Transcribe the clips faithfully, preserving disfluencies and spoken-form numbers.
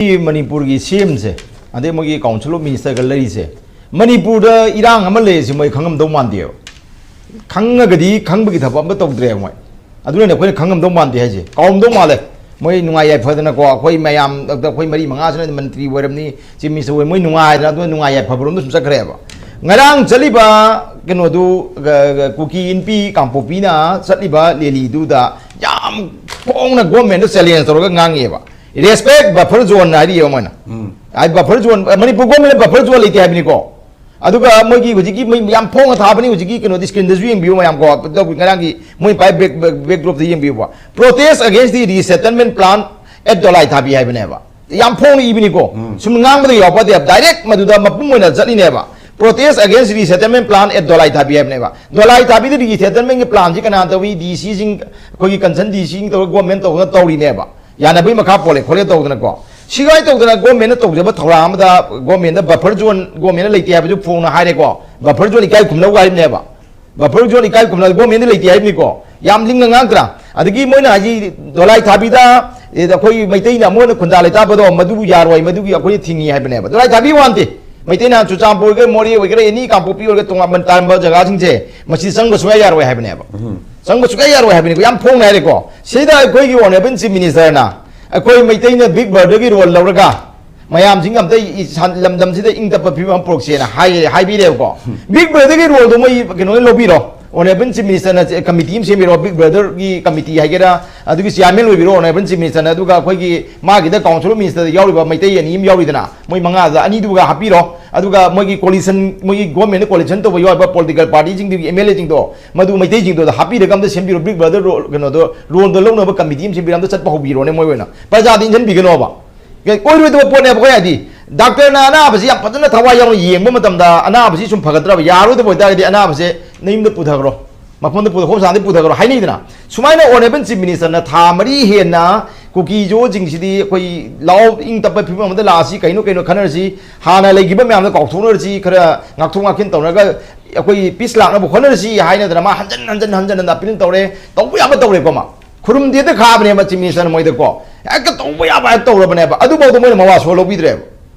ꯃꯅꯤꯄꯨꯔꯒꯤ ꯁꯤ ꯑꯦꯝꯁꯦ, ꯑꯗꯩ ꯃꯣꯏꯒꯤ ꯀꯥꯎꯟꯁꯤꯜ ꯑꯣꯐ ꯃꯤꯅꯤꯁꯇꯔꯒ ꯂꯩꯔꯤꯁꯦ, ꯃꯅꯤꯄꯨꯔꯗ ꯏꯔꯥꯡ ꯑꯃ ꯂꯩꯔꯤꯁꯦ ꯃꯣꯏ ꯈꯪꯉꯝꯗꯧ ꯃꯥꯟꯗꯦꯕ꯫ ꯈꯪꯉꯒꯗꯤ ꯈꯪꯕꯒꯤ ꯊꯕꯛ ꯑꯝꯇ ꯇꯧꯗ꯭ꯔꯦꯕ ꯃꯣꯏ꯫ ꯑꯗꯨꯅꯅꯦ ꯑꯩꯈꯣꯏꯅ ꯈꯪꯉꯝꯗꯧ ꯃꯥꯟꯗꯦ ꯍꯥꯏꯁꯦ, ꯀꯥꯎꯔꯝꯗꯧ ꯃꯥꯜꯂꯦ꯫ ꯃꯣꯏ ꯅꯨꯡꯉꯥꯏ ꯌꯥꯏꯐꯗꯅꯀꯣ, ꯑꯩꯈꯣꯏ ꯃꯌꯥꯝ, ꯑꯩꯈꯣꯏ ꯃꯔꯤ ꯃꯉꯥꯁꯤꯅ ꯃꯟꯇ꯭ꯔꯤ ꯑꯣꯏꯔꯝꯅꯤ, ꯆꯤꯐ ꯃꯤꯅꯤꯁꯇꯔ ꯑꯣꯏ, ꯃꯣꯏ ꯅꯨꯡꯉꯥꯏꯗꯅ ꯑꯗꯨꯅ ꯅꯨꯡꯉꯥꯏ ꯌꯥꯏꯐꯕꯔꯣꯝꯗ ꯁꯨꯝ ꯆꯠꯈ꯭ꯔꯦꯕ꯫ ꯉꯔꯥꯡ ꯆꯠꯂꯤꯕ ꯀꯩꯅꯣꯗꯨ, ꯀꯨꯀꯤ ꯏꯟꯄꯤ ꯀꯥꯡꯄꯣꯛꯄꯤꯅ ꯆꯠꯂꯤꯕ ꯂꯦꯂꯤꯗꯨꯗ ꯌꯥꯝ ꯐꯣꯡꯅ ꯒꯣꯔꯃꯦꯟꯗ ꯆꯦꯂꯦꯟꯖ ꯇꯧꯔꯒ ꯉꯥꯡꯉꯦꯕ꯫ ꯔꯦꯁꯄꯦꯛ ꯕꯐꯔ ꯖꯣꯟ ꯍꯥꯏꯔꯤꯑꯕ ꯃꯣꯏꯅ꯫ ꯎꯝ꯫ ꯍꯥꯏ, ꯕꯐꯔ ꯖꯣꯟ, ꯃꯅꯤꯄꯨꯔ ꯒꯣꯔꯃꯦꯟꯅ ꯕꯐꯔ ꯖꯣꯟ ꯂꯩꯇꯦ ꯍꯥꯏꯕꯅꯤꯀꯣ꯫ ꯑꯗꯨꯒ ꯃꯣꯏꯒꯤ ꯍꯧꯖꯤꯛꯀꯤ ꯃꯣꯏ ꯌꯥꯝ ꯐꯣꯡꯅ ꯊꯥꯕꯅꯤ, ꯍꯧꯖꯤꯛꯀꯤ ꯀꯩꯅꯣꯗꯤ, ꯁ꯭ꯀ꯭ꯔꯤꯟꯗꯁꯨ ꯌꯦꯡꯕꯤꯌꯨ ꯃꯌꯥꯝ ꯀꯣ꯫ ꯉꯔꯥꯡꯒꯤ ꯃꯣꯏ ꯄꯥꯏ ꯕꯦꯛ, ꯕꯦꯛ, ꯕꯦꯛꯗ꯭ꯔꯣꯞꯇ ꯌꯦꯡꯕꯤꯌꯨꯕ꯫ "Protest against the resettlement plan at Dolaithabi" ꯍꯥꯏꯕꯅꯦꯕ꯫ ꯌꯥꯝ ꯐꯣꯡꯅ ꯏꯕꯅꯤꯀꯣ꯫ ꯎꯝ꯫ ꯁꯨꯝ ꯉꯥꯡꯕꯗ ꯌꯥꯎꯕ ꯅꯠꯇꯦ, ꯗꯥꯏꯔꯦꯛ ꯃꯗꯨꯗ ꯃꯄꯨꯝ ꯑꯣꯏꯅ ꯆꯠꯂꯤꯅꯦꯕ꯫ "Protest against resettlement plan at Dolaithabi" ꯍꯥꯏꯕꯅꯦꯕ꯫ ꯗꯣꯂꯥꯏ ꯊꯥꯕꯤꯗ ꯔꯤꯁꯦꯇꯜꯃꯦꯟꯒꯤ ꯄ꯭ꯂꯥꯟꯁꯤ ꯀꯅꯥ ꯇꯧꯏ? ꯗꯤ ꯁꯤꯁꯤꯡ, ꯑꯩꯈꯣꯏꯒꯤ ꯀꯟꯁꯔꯟ ꯗꯤ ꯁꯤꯁꯤꯡ ꯇꯧꯔꯒ ꯒꯣꯔꯃꯦꯟ ꯇꯧꯔꯒ ꯇꯧꯔꯤꯅꯦꯕ꯫ ꯌꯥꯅꯕꯒꯤ ꯃꯈꯥ ꯄꯣꯜꯂꯦ ꯈꯣꯠꯂꯦ ꯇꯧꯗꯅꯀꯣ꯫ ꯁꯤꯒꯥꯏ ꯇꯧꯗꯅ ꯒꯣꯔꯃꯦꯟꯅ ꯇꯧꯖꯕ ꯊꯧꯔꯥꯡ ꯑꯃꯗ ꯒꯣꯔꯃꯦꯟꯗ ꯕꯐꯔ ꯖꯣꯟ ꯒꯣꯔꯃꯦꯟꯅ ꯂꯩꯇꯦ ꯍꯥꯏꯕꯁꯨ ꯐꯣꯡꯅ ꯍꯥꯏꯔꯦꯀꯣ꯫ ꯕꯐꯔ ꯖꯣꯟ ꯏꯀꯥꯏ ꯈꯨꯝꯅꯧ ꯍꯥꯏꯕꯅꯦꯕ꯫ ꯕꯐꯔ ꯖꯣꯟ ꯏꯀꯥꯏ ꯈꯨꯝꯅꯧ, ꯒꯣꯔꯃꯦꯟꯗ ꯂꯩꯇꯦ ꯍꯥꯏꯕꯅꯤꯀꯣ꯫ ꯌꯥꯝ ꯂꯤꯡꯅ ꯉꯥꯡꯗ꯭ꯔꯥ? ꯑꯗꯒꯤ ꯃꯣꯏꯅ ꯍꯥꯏꯁꯤ ꯗꯣꯂꯥꯏ ꯊꯥꯕꯤꯗ, ꯑꯦ, ꯑꯩꯈꯣꯏ ꯃꯩꯇꯩꯅ ꯃꯣꯏꯅ ꯈꯨꯟꯗꯥ ꯂꯩꯇꯥꯕꯗꯣ ꯃꯗꯨꯕꯨ ꯌꯥꯔꯣꯏ, ꯃꯗꯨꯒꯤ ꯑꯩꯈꯣꯏꯅ ꯊꯤꯡꯉꯤ ꯍꯥꯏꯕꯅꯦꯕ꯫ ꯗꯣꯂꯥꯏ ꯊꯥꯕꯤ ꯋꯥꯟꯗꯦ꯫ ꯃꯩꯇꯩꯅ ꯆꯨꯔꯆꯥꯟꯄꯨꯔ ꯑꯣꯏꯒꯦꯔꯥ, ꯃꯣꯔꯦ ꯑꯣꯏꯒꯦꯔꯥ, ꯑꯦꯅꯤ ꯀꯥꯡꯄꯣꯛꯄꯤ ꯑꯣꯏꯒꯦꯔꯥ, ꯇꯣꯉꯥꯟꯕ ꯇꯥꯔꯝꯕ ꯖꯒꯥꯁꯤꯡꯁꯦ ꯃꯁꯤ ꯆꯪꯕ ꯁꯨꯡꯌꯥ ꯌꯥꯔꯣꯏ ꯍꯥꯏꯕꯅꯦꯕ꯫ ꯎꯝ꯫ ꯆꯪꯕ ꯁꯨꯡꯌꯥ ꯌꯥꯔꯣꯏ ꯍꯥꯏꯕꯅꯤꯀꯣ꯫ ꯌꯥꯝ ꯐꯣꯡꯅ ꯍꯥꯏꯔꯦꯀꯣ꯫ ꯁꯤꯗ ꯑꯩꯈꯣꯏꯒꯤ ꯑꯣꯅꯔꯦꯕꯜ ꯆꯤꯐ ꯃꯤꯅꯤꯁꯇꯔꯅ ꯑꯩꯈꯣꯏ ꯃꯩꯇꯩꯅ ꯕꯤꯛ ꯕ꯭ꯔꯗꯔꯒꯤ ꯔꯣꯜ ꯂꯧꯔꯒ ꯃꯌꯥꯝꯁꯤꯡ ꯑꯝꯇ ꯏ-, ꯁꯥꯟ-, ꯂꯝꯗꯝꯁꯤꯗ ꯏꯪ ꯇꯞꯄ ꯐꯤꯕꯝ ꯑꯃ ꯄꯨꯔꯛꯁꯦꯅ ꯍꯥꯏ-, ꯍꯥꯏꯕꯤꯔꯦꯕꯀꯣ꯫ ꯕꯤꯛ ꯕ꯭ꯔꯗꯔꯒꯤ ꯔꯣꯜꯗꯣ ꯃꯣꯏ ꯀꯩꯅꯣꯅ ꯂꯧꯕꯤꯔꯣ, ꯑꯣꯅꯔꯦꯕꯜ ꯆꯤꯐ ꯃꯤꯅꯤꯁꯇꯔꯅ ꯆꯦ-, ꯀꯃꯤꯇꯤ ꯑꯃ ꯁꯦꯝꯕꯤꯔꯣ, ꯕꯤꯛ ꯕ꯭ꯔꯗꯔꯒꯤ ꯀꯃꯤꯇꯤ ꯍꯥꯏꯒꯦꯔꯥ, ꯑꯗꯨꯒꯤ ꯆꯤꯌꯥꯔꯃꯦꯟ ꯑꯣꯏꯕꯤꯔꯣ ꯑꯣꯅꯔꯦꯕꯜ ꯆꯤꯐ ꯃꯤꯅꯤꯁꯇꯔꯅ꯫ ꯑꯗꯨꯒ ꯑꯩꯈꯣꯏꯒꯤ ꯃꯥꯒꯤꯗ ꯀꯥꯎꯟꯁꯤꯜ ꯑꯣꯐ ꯃꯤꯅꯤꯁꯇꯔꯗ ꯌꯥꯎꯔꯤꯕ ꯃꯩꯇꯩ ꯑꯅꯤ ꯑꯃ ꯌꯥꯎꯔꯤꯗꯅ, ꯃꯣꯏ ꯃꯉꯥꯗ ꯑꯅꯤꯗꯨꯒ ꯍꯥꯞꯄꯤꯔꯣ꯫ ꯑꯗꯨꯒ ꯃꯣꯏꯒꯤ ꯀꯣꯂꯤꯁꯟ, ꯃꯣꯏꯒꯤ ꯒꯣꯔꯃꯦꯟꯗ ꯀꯣꯂꯤꯁꯟ ꯇꯧꯕ ꯌꯥꯎꯔꯤꯕ ꯄꯣꯂꯤꯇꯤꯀꯦꯜ ꯄꯥꯔꯇꯤꯁꯤꯡꯗꯨꯒꯤ ꯑꯦꯝ ꯑꯦꯜ ꯑꯦꯁꯤꯡꯗꯣ, ꯃꯗꯨ ꯃꯩꯇꯩꯁꯤꯡꯗꯣ ꯑꯗ ꯍꯥꯞꯄꯤꯔꯒ ꯑꯝꯇ ꯁꯦꯝꯕꯤꯔꯣ, ꯕꯤꯛ ꯕ꯭ꯔꯗꯔ ꯔꯣꯜ, ꯀꯩꯅꯣꯗꯣ, ꯔꯣꯜꯗꯣ ꯂꯧꯅꯕ ꯀꯃꯤꯇꯤ ꯑꯃ ꯁꯦꯝꯕꯤꯔꯒ ꯑꯝꯇ ꯆꯠꯄ ꯍꯧꯕꯤꯔꯣꯅꯦ ꯃꯣꯏ ꯑꯣꯏꯅ꯫ ꯄ꯭ꯔꯖꯥꯗ ꯏꯟꯁꯤꯟꯕꯤꯒꯅꯣꯕ꯫ ꯑꯣꯏꯔꯣꯏꯗꯕ ꯄꯣꯠꯅꯦꯕ꯫ ꯑꯩꯈꯣꯏ ꯍꯥꯏꯗꯤ, ꯗꯥꯛꯇꯔꯅ ꯑꯅꯥꯕꯁꯤ ꯌꯥꯝ ꯐꯖꯅ ꯊꯋꯥꯏ ꯌꯥꯎꯅ ꯌꯦꯡꯕ ꯃꯇꯝꯗ ꯑꯅꯥꯕꯁꯤ ꯁꯨꯝ ꯐꯒꯠꯇ꯭ꯔꯕ, ꯌꯥꯔꯣꯏꯗꯕ ꯑꯣꯏꯇꯥꯔꯒꯗꯤ ꯑꯅꯥꯕꯁꯦ ꯅꯌꯨꯝꯗ ꯄꯨꯊꯈ꯭ꯔꯣ, ꯃꯐꯝꯗ ꯄꯨꯊ-, ꯍꯣꯝ ꯁꯥꯟꯗ ꯄꯨꯊꯈ꯭ꯔꯣ ꯍꯥꯏꯅꯩꯗꯅ꯫ ꯁꯨꯃꯥꯏꯅ ꯑꯣꯅꯔꯦꯕꯜ ꯆꯤꯐ ꯃꯤꯅꯤꯁꯇꯔꯅ ꯊꯥ ꯃꯔꯤ ꯍꯦꯟꯅ ꯀꯨꯀꯤꯖꯣꯁꯤꯡꯁꯤꯗꯤ ꯑꯩꯈꯣꯏ ꯂꯥꯛꯑꯣ, ꯏꯪ ꯇꯞꯄ ꯐꯤꯕꯝ ꯑꯃꯗ ꯂꯥꯛꯑꯁꯤ, ꯀꯩꯅꯣ ꯀꯩꯅꯣ ꯈꯟꯅꯔꯁꯤ, ꯍꯥꯟꯅ ꯂꯩꯈꯤꯕ ꯃꯌꯥꯝꯗꯣ ꯀꯥꯎꯊꯣꯛꯅꯔꯁꯤ, ꯈꯔ ꯉꯥꯛꯊꯣꯛ ꯉꯥꯛꯁꯤꯟ ꯇꯧꯅꯔꯒ ꯑꯩꯈꯣꯏ ꯄꯤꯁ ꯂꯥꯛꯅꯕ ꯍꯣꯠꯅꯔꯁꯤ ꯍꯥꯏꯅꯗꯅ ꯃꯥ ꯍꯟꯖꯟ ꯍꯟꯖꯟ, ꯍꯟꯖꯟ ꯍꯟꯖꯟ ꯑꯄꯤꯜ ꯇꯧꯔꯦ, ꯇꯧꯕ ꯌꯥꯕ ꯇꯧꯔꯦꯀꯣ꯫ ꯃꯥ ꯈꯨꯔꯨꯝꯗꯦꯗ ꯈꯥꯕꯅꯦꯕ ꯆꯤꯐ ꯃꯤꯅꯤꯁꯇꯔꯅ ꯃꯣꯏꯗꯀꯣ꯫ ꯍꯦꯛꯇ ꯇꯧꯕ ꯌꯥꯕ ꯍꯦꯛꯇ ꯇꯧꯔꯕꯅꯦꯕ꯫ ꯑꯗꯨꯐꯥꯎꯗ ꯃꯣꯏꯅ ꯃꯋꯥ ꯁꯣꯛꯍꯜꯍꯧꯕꯤꯗ꯭ꯔꯦꯕ꯫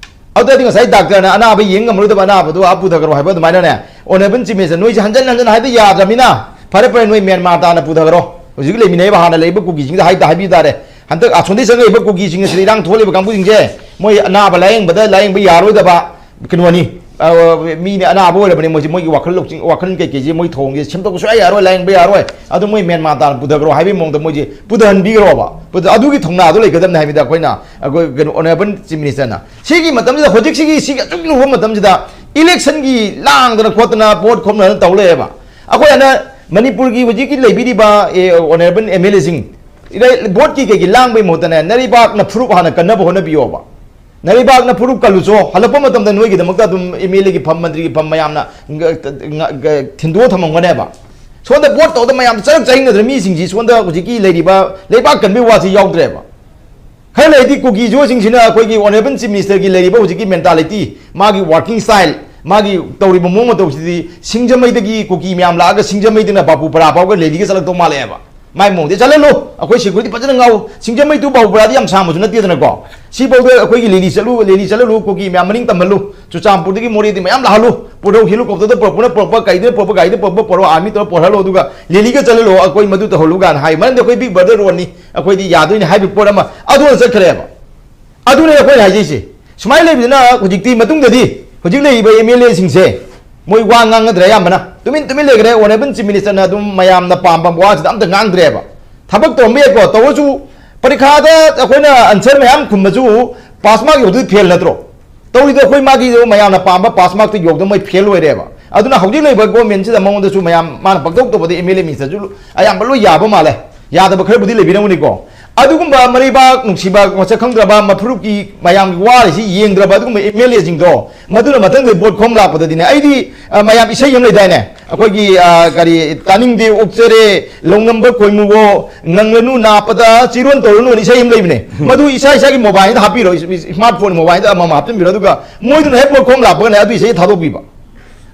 ꯑꯗꯨꯗꯤ ꯉꯁꯥꯏ ꯗꯥꯛꯇꯔꯅ ꯑꯅꯥꯕ ꯌꯦꯡ ꯉꯝꯃꯔꯣꯏꯗꯕ ꯑꯅꯥꯕꯗꯣ ꯑꯥ ꯄꯨꯊꯈ꯭ꯔꯣ ꯍꯥꯏꯕ ꯑꯗꯨꯃꯥꯏꯅꯅꯦ, ꯑꯣꯅꯔꯦꯕꯜ ꯆꯤꯐ ꯃꯤꯅꯤꯁꯇꯔ, ꯅꯣꯏꯁꯦ ꯍꯟꯖꯟ ꯍꯟꯖꯟ ꯍꯥꯏꯕ ꯌꯥꯗ꯭ꯔꯕꯅꯤꯅ, ꯐꯔꯦ ꯐꯔꯦ, ꯅꯣꯏ ꯃ꯭ꯌꯥꯟꯃꯥꯔ ꯇꯥꯅ ꯄꯨꯊꯈ꯭ꯔꯣ꯫ ꯍꯧꯖꯤꯛ ꯂꯩꯃꯤꯟꯅꯔꯤꯕ, ꯍꯥꯟꯅ ꯂꯩꯕ ꯀꯨꯀꯤꯁꯤꯡꯗ ꯍꯥꯏꯗ ꯍꯥꯏꯕꯤꯕ ꯇꯥꯔꯦ꯫ ꯍꯟꯗꯛ ꯑꯁꯣꯝꯗꯒꯤ ꯆꯪꯉꯛꯏꯕ ꯀꯨꯀꯤꯁꯤꯡ ꯑꯁꯤꯗ ꯏꯔꯥꯡ ꯊꯣꯛꯂꯤꯕ ꯀꯥꯡꯕꯨꯁꯤꯡꯁꯦ, ꯃꯣꯏ ꯑꯅꯥꯕ ꯂꯥꯌꯦꯡꯕꯗ ꯂꯥꯌꯦꯡꯕ ꯌꯥꯔꯣꯏꯗꯕ ꯀꯩꯅꯣꯅꯤ, ꯑ, ꯃꯤꯅꯤ, ꯑꯅꯥꯕ ꯑꯣꯏꯔꯕꯅꯤ ꯃꯣꯏꯁꯦ, ꯃꯣꯏꯒꯤ ꯋꯥꯈꯜ ꯂꯧꯁꯤꯡ, ꯋꯥꯈꯜ ꯀꯩꯀꯩꯁꯦ ꯃꯣꯏ ꯊꯣꯡꯁꯦ ꯁꯦꯝꯗꯣꯛꯄ ꯁꯨꯡꯌꯥ ꯌꯥꯔꯣꯏ, ꯂꯥꯌꯦꯡꯕ ꯌꯥꯔꯣꯏ, ꯑꯗꯨ ꯃꯣꯏ ꯃ꯭ꯌꯥꯟꯃꯥꯔ ꯇꯥꯅ ꯄꯨꯊꯈ꯭ꯔꯣ ꯍꯥꯏꯕꯒꯤ ꯃꯑꯣꯡꯗ ꯃꯣꯏꯁꯦ ꯄꯨꯊꯍꯟꯕꯤꯈ꯭ꯔꯣꯕ꯫ ꯄꯨꯊ-, ꯑꯗꯨꯒꯤ ꯊꯧꯅꯥꯗꯣ ꯂꯩꯒꯗꯕꯅꯤ ꯍꯥꯏꯕꯗ ꯑꯩꯈꯣꯏꯅ, ꯑꯩꯈꯣꯏ ꯀꯩꯅꯣ, ꯑꯣꯅꯔꯦꯕꯜ ꯆꯤꯐ ꯃꯤꯅꯤꯁꯇꯔꯅ ꯁꯤꯒꯤ ꯃꯇꯝꯁꯤꯗ, ꯍꯧꯖꯤꯛꯁꯤꯒꯤ ꯁꯤꯒꯤ ꯑꯆꯨꯝ ꯂꯨꯕ ꯃꯇꯝꯁꯤꯗ ꯏꯂꯦꯛꯁꯟꯒꯤ ꯂꯥꯡꯗꯅ ꯈꯣꯠꯇꯅ ꯚꯣꯠ ꯈꯣꯝꯅꯗꯅ ꯇꯧ ꯂꯩꯌꯦꯕ꯫ ꯑꯩꯈꯣꯏ ꯍꯥꯟꯅ ꯃꯅꯤꯄꯨꯔꯒꯤ ꯍꯧꯖꯤꯛꯀꯤ ꯂꯩꯕꯤꯔꯤꯕ, ꯑꯦ, ꯑꯣꯅꯔꯦꯕꯜ ꯑꯦꯝ ꯑꯦꯜ ꯑꯦꯁꯤꯡ, ꯚꯣꯠꯀꯤ ꯀꯩꯒꯤ ꯂꯥꯡꯕꯒꯤ ꯃꯍꯨꯠꯇꯅꯦ, ꯅꯔꯩꯕꯥꯛꯅ ꯐꯨꯔꯨꯞ ꯍꯥꯟꯅ ꯀꯟꯅꯕ ꯍꯣꯠꯅꯕꯤꯌꯣꯕ꯫ ꯅꯔꯩꯕꯥꯛꯅ ꯐꯨꯔꯨꯞ ꯀꯜꯂꯨꯆꯣ, ꯍꯜꯂꯛꯄ ꯃꯇꯝꯗ ꯅꯣꯏꯒꯤꯗꯃꯛꯇ ꯑꯗꯨꯝ ꯑꯦꯝ ꯑꯦꯜ ꯑꯦꯒꯤ ꯐꯝ, ꯃꯟꯇ꯭ꯔꯤꯒꯤ ꯐꯝ ꯃꯌꯥꯝꯅ ꯊꯤꯟꯗꯣꯛꯑ ꯊꯝꯃꯝꯒꯅꯦꯕ꯫ ꯁꯣꯝꯗ ꯚꯣꯠ ꯇꯧꯗ ꯃꯌꯥꯝ ꯆꯔꯛ ꯆꯍꯤꯡꯅꯗꯅ ꯃꯤꯁꯤꯡꯁꯤ ꯁꯣꯝꯗ ꯍꯧꯖꯤꯛꯀꯤ ꯂꯩꯔꯤꯕ ꯂꯩꯕꯥꯛ ꯀꯟꯕꯒꯤ ꯋꯥꯁꯤ ꯌꯥꯎꯗ꯭ꯔꯦꯕ꯫ ꯈꯔ ꯂꯩꯔꯗꯤ ꯀꯨꯀꯤ ꯖꯣꯁꯤꯡꯁꯤꯅ ꯑꯩꯈꯣꯏꯒꯤ ꯑꯣꯅꯔꯦꯕꯜ ꯆꯤꯐ ꯃꯤꯅꯤꯁꯇꯔꯒꯤ ꯂꯩꯔꯤꯕ ꯍꯧꯖꯤꯛꯀꯤ ꯃꯦꯟꯇꯥꯂꯤꯇꯤ, ꯃꯥꯒꯤ ꯋꯥꯔꯀꯤꯡ ꯁ꯭ꯇꯥꯏꯜ, ꯃꯥꯒꯤ ꯇꯧꯔꯤꯕ ꯃꯑꯣꯡ ꯃꯇꯧꯁꯤꯗꯤ ꯁꯤꯡꯖꯃꯩꯗꯒꯤ ꯀꯨꯀꯤ ꯃꯌꯥꯝ ꯂꯥꯛꯑꯒ ꯁꯤꯡꯖꯃꯩꯗꯅ ꯕꯥꯄꯨ ꯄꯔꯥ ꯐꯥꯎꯕ ꯔꯦꯂꯤꯒ ꯆꯠꯂꯛꯇꯧ ꯃꯥꯜꯂꯦꯕ꯫ ꯃꯥꯏ ꯃꯑꯣꯡꯗꯤ ꯆꯠꯍꯜꯂꯨ, ꯑꯩꯈꯣꯏ ꯁꯦꯀ꯭ꯌꯨꯔꯤꯇꯤ ꯐꯖꯅ ꯉꯥꯎ꯫ ꯁꯤꯡꯖꯃꯩ ꯇꯨ ꯕꯥꯕꯨꯄꯨꯔꯥꯗꯤ ꯌꯥꯝ ꯁꯥꯡꯕꯁꯨ ꯅꯠꯇꯦꯗꯅꯀꯣ꯫ ꯁꯤꯐꯥꯎꯗ ꯑꯩꯈꯣꯏꯒꯤ ꯂꯦꯂꯤ ꯆꯠꯂꯨ, ꯂꯦꯂꯤ ꯆꯠꯍꯜꯂꯨ, ꯀꯨꯀꯤ ꯃꯌꯥꯝ ꯃꯅꯤꯡ ꯇꯝꯍꯜꯂꯨ, ꯆꯨꯔꯆꯥꯟꯄꯨꯔꯗꯒꯤ ꯃꯣꯔꯦꯗꯤ ꯃꯌꯥꯝ ꯂꯥꯛꯍꯜꯂꯨ, ꯄꯨꯔꯧ ꯍꯦꯂꯤꯀꯣꯞꯇꯔꯗ ꯄꯨꯔꯛꯄꯅ ꯄꯨꯔꯛꯄ, ꯀꯩꯗ ꯄꯨꯔꯛꯄ, ꯒꯥꯔꯤꯗ ꯄꯨꯔꯛꯄ ꯄꯨꯔꯛꯑꯣ, ꯑꯥꯔꯃꯤ ꯇꯧꯔ ꯄꯨꯔꯛꯍꯜꯂꯣ, ꯑꯗꯨꯒ ꯂꯦꯂꯤꯒ ꯆꯠꯍꯜꯂꯣ, ꯑꯩꯈꯣꯏ ꯃꯗꯨ ꯇꯧꯍꯜꯂꯨ ꯀꯥꯏꯅ ꯍꯥꯏ꯫ ꯃꯔꯝꯗꯤ ꯑꯩꯈꯣꯏ ꯕꯤꯛ ꯕ꯭ꯔꯗꯔ ꯔꯣꯜꯅꯤ, ꯑꯩꯈꯣꯏꯗꯤ ꯌꯥꯗꯣꯏꯅꯤ ꯍꯥꯏꯕ ꯄꯣꯠ ꯑꯃ ꯑꯗꯨꯅ ꯆꯠꯈ꯭ꯔꯦꯕ꯫ ꯑꯗꯨꯅꯦ ꯑꯩꯈꯣꯏꯅ ꯍꯥꯏꯖꯩꯁꯦ꯫ ꯁꯨꯃꯥꯏꯅ ꯂꯩꯕꯗꯨꯅ ꯍꯧꯖꯤꯛꯇꯤ, ꯃꯇꯨꯡꯗꯗꯤ ꯍꯧꯖꯤꯛ ꯂꯩꯔꯤꯕ ꯑꯦꯝ ꯑꯦꯜ ꯑꯦꯁꯤꯡꯁꯦ ꯃꯣꯏ ꯋꯥ ꯉꯥꯡꯅꯗ꯭ꯔꯦ, ꯑꯌꯥꯝꯕꯅ ꯇꯨꯃꯤꯟ ꯇꯨꯃꯤꯟ ꯂꯩꯈ꯭ꯔꯦ꯫ ꯑꯣꯅꯔꯦꯕꯜ ꯆꯤꯐ ꯃꯤꯅꯤꯁꯇꯔꯅ ꯑꯗꯨꯝ ꯃꯌꯥꯝꯅ ꯄꯥꯝꯕ ꯋꯥꯁꯤꯗ ꯑꯝꯇ ꯉꯥꯡꯗ꯭ꯔꯦꯕ꯫ ꯊꯕꯛ ꯇꯧꯔꯝꯕ ꯌꯥꯏꯀꯣ, ꯇꯧꯔꯁꯨ ꯄꯔꯤꯈꯥꯗ ꯑꯩꯈꯣꯏꯅ ꯑꯟꯁꯔ ꯃꯌꯥꯝ ꯈꯨꯝꯕꯁꯨ ꯄꯥꯁ ꯃꯥꯔꯛ ꯌꯧꯗꯣꯏ ꯐꯦꯜ ꯅꯠꯇ꯭ꯔꯣ? ꯇꯧꯔꯤꯗꯣ ꯑꯩꯈꯣꯏ ꯃꯥꯒꯤ ꯃꯌꯥꯝꯅ ꯄꯥꯝꯕ ꯄꯥꯁ ꯃꯥꯔꯛꯇ ꯌꯧꯗꯅ ꯃꯣꯏ ꯐꯦꯜ ꯑꯣꯏꯔꯦꯕ꯫ ꯑꯗꯨꯅ ꯍꯧꯖꯤꯛ ꯂꯩꯕ ꯒꯣꯔꯃꯦꯟꯁꯤꯗ ꯃꯉꯣꯟꯗꯁꯨ ꯃꯌꯥꯝ ꯃꯥꯅ ꯄꯪꯇꯧ ꯇꯧꯕꯗ ꯑꯦꯝ ꯑꯦꯜ ꯑꯦ ꯃꯤꯅꯤꯁꯇꯔꯁꯨ ꯑꯌꯥꯝꯕ ꯂꯣꯏ ꯌꯥꯕ ꯃꯥꯜꯂꯦ꯫ ꯌꯥꯗꯕ ꯈꯔꯕꯨꯗꯤ ꯂꯩꯕꯤꯔꯝꯒꯅꯤꯀꯣ꯫ ꯑꯗꯨꯒꯨꯝꯕ ꯃꯔꯩꯕꯥꯛ ꯅꯨꯡꯁꯤꯕ ꯃꯁꯛ ꯈꯪꯗ꯭ꯔꯕ ꯃꯐꯨꯔꯨꯞꯀꯤ ꯃꯌꯥꯝꯒꯤ ꯋꯥꯔꯤꯁꯤ ꯌꯦꯡꯗ꯭ꯔꯕ ꯑꯗꯨꯒꯨꯝꯕ ꯑꯦꯝ ꯑꯦꯜ ꯑꯦꯁꯤꯡꯗꯣ ꯃꯗꯨꯅ ꯃꯊꯪꯗ ꯚꯣꯠ ꯈꯣꯝ ꯂꯥꯛꯄꯗꯗꯤꯅꯦ, ꯑꯩꯗꯤ, ꯑ, ꯃꯌꯥꯝ ꯏꯁꯩ ꯑꯃ ꯂꯩꯗꯥꯏꯅꯦ, ꯑꯩꯈꯣꯏꯒꯤ, ꯑ, ꯀꯔꯤ, "ꯇꯥꯅꯤꯡꯗꯦ ꯑꯣꯛꯆꯔꯦ, ꯂꯧꯉꯝꯕ ꯈꯣꯏꯃꯨꯋꯣ, ꯉꯪꯂꯅꯨ ꯅꯥꯞꯄꯗ ꯆꯤꯔꯣꯟ ꯇꯧꯔꯅꯨ" ꯑꯅ ꯏꯁꯩ ꯑꯃ ꯂꯩꯕꯅꯦ꯫ ꯃꯗꯨ ꯏꯁꯥ ꯏꯁꯥꯒꯤ ꯃꯣꯕꯥꯏꯜꯗ ꯍꯥꯞꯄꯤꯔꯣ, ꯏꯁ-, ꯏꯁ-, ꯏꯁꯃꯥꯔꯠ ꯐꯣꯟ ꯃꯣꯕꯥꯏꯜꯗ ꯑꯃꯃꯝ ꯍꯥꯞꯆꯤꯟꯕꯤꯔꯣ, ꯑꯗꯨꯒ ꯃꯣꯏꯗꯨꯅ ꯍꯦꯛ ꯚꯣꯠ ꯈꯣꯝ ꯂꯥꯛꯄꯒꯅꯦ ꯑꯗꯨ ꯏꯁꯩ ꯊꯥꯗꯣꯛꯄꯤꯕ꯫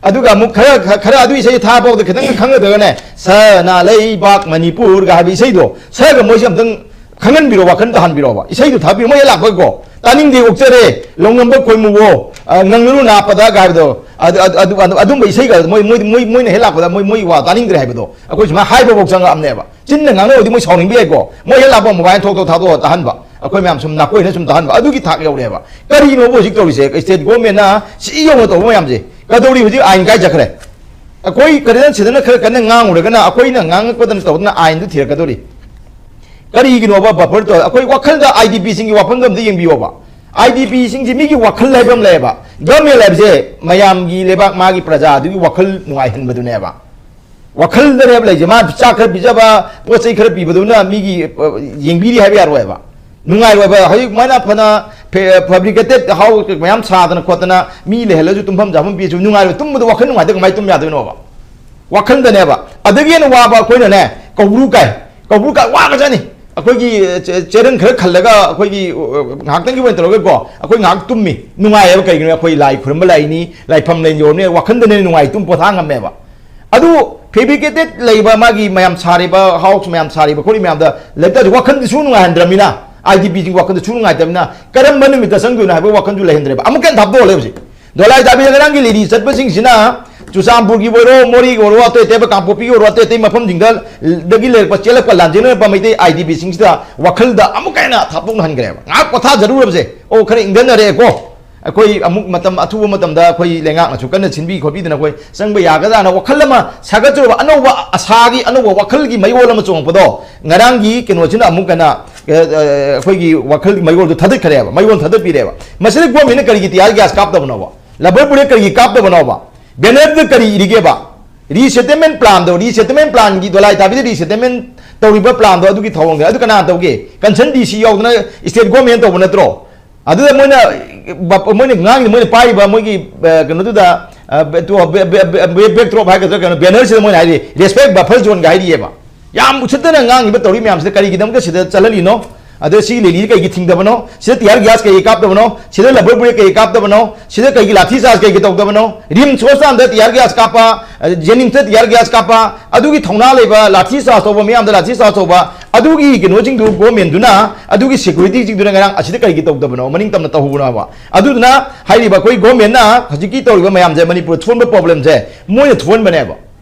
ꯑꯗꯨꯒ ꯑꯃꯨꯛ ꯈꯔ, ꯈꯔ ꯑꯗꯨ ꯏꯁꯩ ꯊꯥꯕ ꯐꯥꯎꯗ ꯈꯤꯇꯪ ꯈꯪꯒꯗ꯭ꯔꯒꯅꯦ, "ꯁꯅꯥ ꯂꯩꯕꯥꯛ ꯃꯅꯤꯄꯨꯔꯒ" ꯍꯥꯏꯕ ꯏꯁꯩꯗꯣ ꯁꯛꯑꯒ ꯃꯣꯏꯁꯦ ꯑꯝꯇꯪ ꯈꯪꯍꯟꯕꯤꯔꯣ, ꯋꯥꯈꯜ ꯇꯥꯍꯟꯕꯤꯔꯣꯕ꯫ ꯏꯁꯩꯗꯨ ꯊꯥꯕꯤꯔꯣ, ꯃꯣꯏ ꯍꯦꯛ ꯂꯥꯛꯄꯒꯀꯣ, "ꯇꯥꯅꯤꯡꯗꯦ, ꯑꯣꯛꯆꯔꯦ, ꯂꯧꯅꯝꯕ ꯈꯣꯏꯃꯨꯋꯣ, ꯑ, ꯉꯪꯅꯔꯨ ꯅꯥꯄꯗꯒ" ꯍꯥꯏꯕꯗꯣ, ꯑꯗꯨ, ꯑꯗꯨ, ꯑꯗꯨ, ꯑꯗꯨꯝꯕ ꯏꯁꯩꯒ ꯃꯣꯏ, ꯃꯣꯏ, ꯃꯣꯏ, ꯃꯣꯏꯅ ꯍꯦꯛ ꯂꯥꯛꯄꯗ ꯃꯣꯏ, ꯃꯣꯏ ꯋꯥ ꯇꯥꯅꯤꯡꯗ꯭ꯔꯦ ꯍꯥꯏꯕꯗꯣ ꯑꯩꯈꯣꯏ ꯁꯨꯃꯥꯏꯅ ꯍꯥꯏꯕꯐꯥꯎ ꯆꯪꯉꯛꯑꯕꯅꯦꯕ꯫ ꯆꯤꯟꯅ ꯉꯥꯡꯅꯕꯗꯤ ꯃꯣꯏ ꯁꯥꯎꯅꯤꯡꯕ ꯌꯥꯏꯀꯣ, ꯃꯣꯏ ꯍꯦꯛ ꯂꯥꯛꯄ ꯃꯣꯕꯥꯏꯜ ꯊꯣꯛ ꯊꯣꯛ ꯊꯥꯗꯣꯛꯑ ꯇꯥꯍꯟꯕ, ꯑꯩꯈꯣꯏ ꯃꯌꯥꯝ ꯁꯨꯝ ꯅꯥꯀꯣꯏꯅ ꯁꯨꯝ ꯇꯥꯍꯟꯕ, ꯑꯗꯨꯒꯤ ꯊꯥꯛ ꯌꯧꯔꯦꯕ꯫ ꯀꯔꯤꯅꯣꯕ ꯍꯧꯖꯤꯛ ꯇꯧꯔꯤꯁꯦ? ꯁ꯭ꯇꯦꯠ ꯒꯣꯔꯃꯦꯟꯅ ꯁꯤ ꯌꯧꯅ ꯇꯧꯕ ꯃꯌꯥꯝꯁꯦ ꯀꯩꯗꯧꯔꯤ? ꯍꯧꯖꯤꯛ ꯑꯥꯏꯟ ꯀꯥꯏ ꯆꯠꯈ꯭ꯔꯦ꯫ ꯑꯩꯈꯣꯏ ꯀꯔꯤꯅ ꯁꯤꯗꯅ ꯈꯔ ꯀꯟꯅ ꯉꯥꯡꯉꯨꯔꯒꯅ, ꯑꯩꯈꯣꯏꯅ ꯉꯥꯡꯉꯛꯄꯗꯅ ꯇꯧꯗꯅ ꯑꯥꯏꯟꯗꯨ ꯊꯤꯔꯛꯀꯗꯧꯔꯤ꯫ ꯀꯔꯤꯒꯤꯅꯣꯕ ꯕꯐꯔ ꯇꯧ? ꯑꯩꯈꯣꯏ ꯋꯥꯈꯜꯗ ꯑꯥꯏ ꯗꯤ ꯄꯤꯁꯤꯡꯒꯤ ꯋꯥꯐꯝꯗꯣ ꯑꯝꯇ ꯌꯦꯡꯕꯤꯌꯣꯕ꯫ ꯑꯥꯏ ꯗꯤ ꯄꯤꯁꯤꯡꯁꯤ ꯃꯤꯒꯤ ꯋꯥꯈꯜ ꯍꯥꯏꯕ ꯑꯃ ꯂꯩꯌꯦꯕ꯫ ꯒꯚꯔꯟꯃꯦꯟ ꯍꯥꯏꯕꯁꯦ ꯃꯌꯥꯝꯒꯤ ꯂꯩꯕꯥꯛ, ꯃꯥꯒꯤ ꯄ꯭ꯔꯖꯥ ꯑꯗꯨꯒꯤ ꯋꯥꯈꯜ ꯅꯨꯡꯉꯥꯏꯍꯟꯕꯗꯨꯅꯦꯕ꯫ ꯋꯥꯈꯜꯗꯅꯦꯕ ꯂꯩꯁꯦ꯫ ꯃꯥ ꯆꯥꯛ ꯈꯔ ꯄꯤꯖꯕ, ꯄꯣꯠ ꯆꯩ ꯈꯔ ꯄꯤꯕꯗꯨꯅ ꯃꯤꯒꯤ, ꯑ, ꯌꯦꯡꯕꯤꯔꯤ ꯍꯥꯏꯕ ꯌꯥꯔꯣꯏꯕ꯫ ꯅꯨꯡꯉꯥꯏꯔꯣꯏꯕ꯫ ꯍꯧꯖꯤꯛ ꯃꯥꯏꯅ ꯐꯅ ꯐꯦ-, ꯐꯦꯕ꯭ꯔꯤꯀꯦꯇꯦꯠ ꯍꯥꯎꯁ ꯃꯌꯥꯝ ꯁꯥꯗꯅ ꯈꯣꯠꯇꯅ ꯃꯤ ꯂꯩꯍꯜꯂꯁꯨ ꯇꯨꯝꯐꯝ ꯆꯥꯐꯝ ꯄꯤꯔꯁꯨ ꯅꯨꯡꯉꯥꯏꯔꯣꯏ꯫ ꯇꯨꯝꯕꯗ ꯋꯥꯈꯜ ꯅꯨꯡꯉꯥꯏꯇ ꯀꯃꯥꯏꯅ ꯇꯨꯝ ꯌꯥꯗꯣꯏꯅꯣꯕ? ꯋꯥꯈꯜꯗꯅꯦꯕ꯫ ꯑꯗꯒꯤ ꯍꯦꯟꯅ ꯋꯥꯕ ꯑꯩꯈꯣꯏꯅꯅꯦ, ꯀꯧꯕ꯭ꯔꯨ ꯀꯥꯏ꯫ ꯀꯧꯕ꯭ꯔꯨ ꯀꯥꯏ ꯋꯥꯒꯖꯥꯠꯅꯤ꯫ ꯑꯩꯈꯣꯏꯒꯤ ꯆꯦ-, ꯆꯦꯔꯪ ꯈꯔ ꯈꯜꯂꯒ ꯑꯩꯈꯣꯏꯒꯤ, ꯑ, ꯉꯥꯏꯍꯥꯛꯇꯪꯒꯤ ꯑꯣꯏꯅ ꯇꯧꯔꯒꯀꯣ, ꯑꯩꯈꯣꯏ ꯉꯥꯏꯍꯥꯛ ꯇꯨꯝꯃꯤ꯫ ꯅꯨꯡꯉꯥꯏꯌꯦꯕ꯫ ꯀꯩꯒꯤꯅꯣ? ꯑꯩꯈꯣꯏ ꯂꯥꯏ ꯈꯨꯔꯨꯝꯕ ꯂꯥꯛꯏꯅꯤ, ꯂꯥꯏꯐꯝ ꯂꯩꯅ ꯌꯧꯔꯕꯅꯤꯅ ꯋꯥꯈꯜꯗꯅꯦ ꯅꯨꯡꯉꯥꯏ ꯇꯨꯝ ꯄꯣꯊꯥ ꯉꯝꯃꯦꯕ꯫ ꯑꯗꯨ ꯐꯦꯕ꯭ꯔꯤꯀꯦꯇꯦꯠ ꯂꯩꯕ ꯃꯥꯒꯤ ꯃꯌꯥꯝ ꯁꯥꯔꯤꯕ, ꯍꯥꯎꯁ ꯃꯌꯥꯝ ꯁꯥꯔꯤꯕ ꯈꯣꯠꯂꯤ ꯃꯌꯥꯝꯗ ꯂꯩꯇꯥꯔꯁꯨ ꯋꯥꯈꯜꯗꯤ ꯁꯨ ꯅꯨꯡꯉꯥꯏꯍꯟꯗ꯭ꯔꯕꯅꯤꯅ, ꯑꯥꯏ ꯗꯤ ꯄꯤꯁꯤꯡ ꯋꯥꯈꯜꯗ ꯁꯨ ꯅꯨꯡꯉꯥꯏꯇꯕꯅꯤꯅ ꯀꯔꯝꯕ ꯅꯨꯃꯤꯠꯇ ꯆꯪꯗꯣꯏꯅꯣ ꯍꯥꯏꯕ ꯋꯥꯈꯜꯁꯨ ꯂꯩꯍꯟꯗ꯭ꯔꯦꯕ꯫ ꯑꯃꯨꯛꯀ ꯍꯦꯟꯅ ꯊꯥꯞꯇꯣꯛꯍꯜꯂꯦ ꯍꯧꯖꯤꯛ꯫ ꯗꯣꯂꯥꯏ ꯇꯥꯕꯤꯗ ꯉꯔꯥꯡꯒꯤ ꯂꯦꯂꯤ ꯆꯠꯄꯁꯤꯡꯁꯤꯅ ꯆꯨꯔꯆꯥꯟꯄꯨꯔꯒꯤ ꯑꯣꯏꯔꯣ, ꯃꯣꯔꯦꯒꯤ ꯑꯣꯏꯔꯣ, ꯑꯇꯩ ꯑꯇꯩꯕ ꯀꯥꯡꯄꯣꯛꯄꯤꯒꯤ ꯑꯣꯏꯔꯣ, ꯑꯇꯩ ꯑꯇꯩ ꯃꯐꯝꯁꯤꯡꯗ ꯗꯒꯤ ꯂꯩꯔꯛꯄ, ꯆꯦꯜꯂꯛꯄ ꯂꯥꯟꯖꯦꯟꯅꯔꯛꯄ ꯃꯩꯇꯩ ꯑꯥꯏ ꯗꯤ ꯄꯤꯁꯤꯡꯁꯤꯗ ꯋꯥꯈꯜꯗ ꯑꯃꯨꯛꯀ ꯍꯦꯟꯅ ꯊꯥꯞꯇꯣꯛꯅꯍꯟꯈ꯭ꯔꯦꯕ꯫ ꯉꯥꯏꯍꯥꯛ ꯄꯣꯊꯥꯖꯔꯨꯔꯕꯁꯦ, ꯑꯣ, ꯈꯔ ꯏꯪꯊꯅꯔꯦꯀꯣ, ꯑꯩꯈꯣꯏ ꯑꯃꯨꯛ ꯃꯇꯝ ꯑꯊꯨꯕ ꯃꯇꯝꯗ ꯑꯩꯈꯣꯏ ꯂꯩꯉꯥꯛꯅꯁꯨ ꯀꯟꯅ ꯁꯤꯟꯕꯤ ꯈꯣꯠꯄꯤꯗꯅ ꯑꯩꯈꯣꯏ ꯆꯪꯕ ꯌꯥꯒꯗ꯭ꯔꯥꯅ ꯋꯥꯈꯜ ꯑꯃ ꯁꯥꯒꯠꯆꯔꯨꯕ, ꯑꯅꯧꯕ ꯑꯁꯥꯒꯤ, ꯑꯅꯧꯕ ꯋꯥꯈꯜꯒꯤ ꯃꯌꯣꯜ ꯑꯃ ꯆꯣꯡꯉꯛꯄꯗꯣ, ꯉꯔꯥꯡꯒꯤ ꯀꯩꯅꯣꯁꯤꯅ ꯑꯃꯨꯛ ꯍꯦꯟꯅ, ꯑ, ꯑ, ꯑꯩꯈꯣꯏꯒꯤ ꯋꯥꯈꯜꯒꯤ ꯃꯌꯣꯜꯗꯨ ꯊꯥꯗꯠꯈ꯭ꯔꯦꯕ, ꯃꯌꯣꯜ ꯊꯥꯗꯠꯄꯤꯔꯦꯕ꯫ ꯃꯁꯤꯗ ꯒꯣꯔꯃꯦꯟꯅ ꯀꯔꯤꯒꯤ ꯇꯤꯌꯥꯔ ꯒ꯭ꯌꯥꯁ ꯀꯥꯞꯇꯕꯅꯣꯕ? ꯂꯕꯔ ꯕꯨꯂꯦꯠ ꯀꯔꯤꯒꯤ ꯀꯥꯞꯇꯕꯅꯣꯕ? ꯕꯦꯅꯔꯗ ꯀꯔꯤ ꯏꯔꯤꯒꯦꯕ? ꯔꯤꯁꯦꯇꯜꯃꯦꯟ ꯄ꯭ꯂꯥꯟꯗꯣ, ꯔꯤꯁꯦꯇꯜꯃꯦꯟ ꯄ꯭ꯂꯥꯟꯒꯤ, ꯗꯣꯂꯥꯏ ꯇꯥꯕꯤꯗ ꯔꯤꯁꯦꯇꯜꯃꯦꯟ ꯇꯧꯔꯤꯕ ꯄ꯭ꯂꯥꯟꯗꯣ ꯑꯗꯨꯒꯤ ꯊꯧꯑꯣꯡꯗ ꯑꯗꯨ ꯀꯅꯥ ꯇꯧꯒꯦ? ꯀꯟꯁꯔꯟ ꯗꯤ ꯁꯤ ꯌꯥꯎꯗꯅ ꯁ꯭ꯇꯦꯠ ꯒꯣꯔꯃꯦꯟ ꯇꯧꯕ ꯅꯠꯇ꯭ꯔꯣ? ꯑꯗꯨꯗ ꯃꯣꯏꯅ, ꯃꯣꯏꯅ ꯉꯥꯡꯉꯤ, ꯃꯣꯏꯅ ꯄꯥꯏꯔꯤꯕ ꯃꯣꯏꯒꯤ, ꯑ, ꯀꯩꯅꯣꯗꯨꯗ, ꯑ, ꯕꯦ-, ꯇꯣ-, ꯕꯦ-, ꯕꯦ-, ꯕꯦ-, ꯕꯦꯛ ꯗ꯭ꯔꯣꯞ ꯍꯥꯏꯒꯗ꯭ꯔꯥ ꯀꯩꯅꯣ, ꯕꯦꯅꯔꯁꯤꯗ ꯃꯣꯏꯅ ꯍꯥꯏꯔꯤ, "ꯔꯦꯁꯄꯦꯛ ꯕꯐꯔ ꯖꯣꯟꯒ" ꯍꯥꯏꯔꯤꯑꯕ꯫ ꯌꯥꯝ ꯎꯁꯤꯠꯇꯅ ꯉꯥꯡꯉꯤꯕ ꯇꯧꯔꯤ ꯃꯌꯥꯝꯁꯤꯗ ꯀꯔꯤꯒꯤꯗꯃꯛꯇ ꯁꯤꯗ ꯆꯠꯍꯜꯂꯤꯅꯣ? ꯑꯗ ꯁꯤ ꯂꯦꯂꯤꯁꯤ ꯀꯩꯒꯤ ꯊꯤꯡꯗꯕꯅꯣ? ꯁꯤꯗ ꯇꯤꯌꯥꯔ ꯒ꯭ꯌꯥꯁ ꯀꯩꯒꯤ ꯀꯥꯞꯇꯕꯅꯣ? ꯁꯤꯗ ꯂꯕꯔ ꯕꯨꯂꯦꯠ ꯀꯩꯒꯤ ꯀꯥꯞꯇꯕꯅꯣ? ꯁꯤꯗ ꯀꯩꯒꯤ ꯂꯥꯊꯤ ꯆꯥꯔꯖ ꯀꯩꯒꯤ ꯇꯧꯗꯕꯅꯣ? ꯔꯤꯝꯁ ꯍꯣꯁꯄꯤꯇꯥꯜꯗ ꯇꯤꯌꯥꯔ ꯒ꯭ꯌꯥꯁ ꯀꯥꯞꯄ, ꯑ, ꯖꯦꯅꯤꯝꯁꯇ ꯇꯤꯌꯥꯔ ꯒ꯭ꯌꯥꯁ ꯀꯥꯞꯄ, ꯑꯗꯨꯒꯤ ꯊꯧꯅꯥ ꯂꯩꯕ, ꯂꯥꯊꯤ ꯆꯥꯔꯖ ꯇꯧꯕ ꯃꯤꯌꯥꯝꯗ ꯂꯥꯊꯤ ꯆꯥꯔꯖ ꯇꯧꯕ, ꯑꯗꯨꯒꯤ ꯀꯩꯅꯣꯁꯤꯡꯗꯨ, ꯒꯣꯔꯃꯦꯟꯗꯨꯅ ꯑꯗꯨꯒꯤ ꯁꯦꯀ꯭ꯌꯨꯔꯤꯇꯤꯁꯤꯡꯗꯨꯅ ꯉꯔꯥꯡ ꯑꯁꯤꯗ ꯀꯔꯤꯒꯤ ꯇꯧꯗꯕꯅꯣ, ꯃꯅꯤꯡ ꯇꯝꯅ ꯇꯧꯍꯧꯕꯅꯣꯕ? ꯑꯗꯨꯗꯨꯅ ꯍꯥꯏꯔꯤꯕ ꯑꯩꯈꯣꯏ ꯒꯣꯔꯃꯦꯟꯅ ꯍꯧꯖꯤꯛꯀꯤ ꯇꯧꯔꯤꯕ ꯃꯌꯥꯝꯁꯦ, ꯃꯅꯤꯄꯨꯔ ꯊꯣꯛꯍꯟꯕ ꯄ꯭ꯔꯣꯕ꯭ꯂꯦꯝꯁꯦ ꯃꯣꯏꯅ ꯊꯣꯛꯍꯟꯕꯅꯦꯕ꯫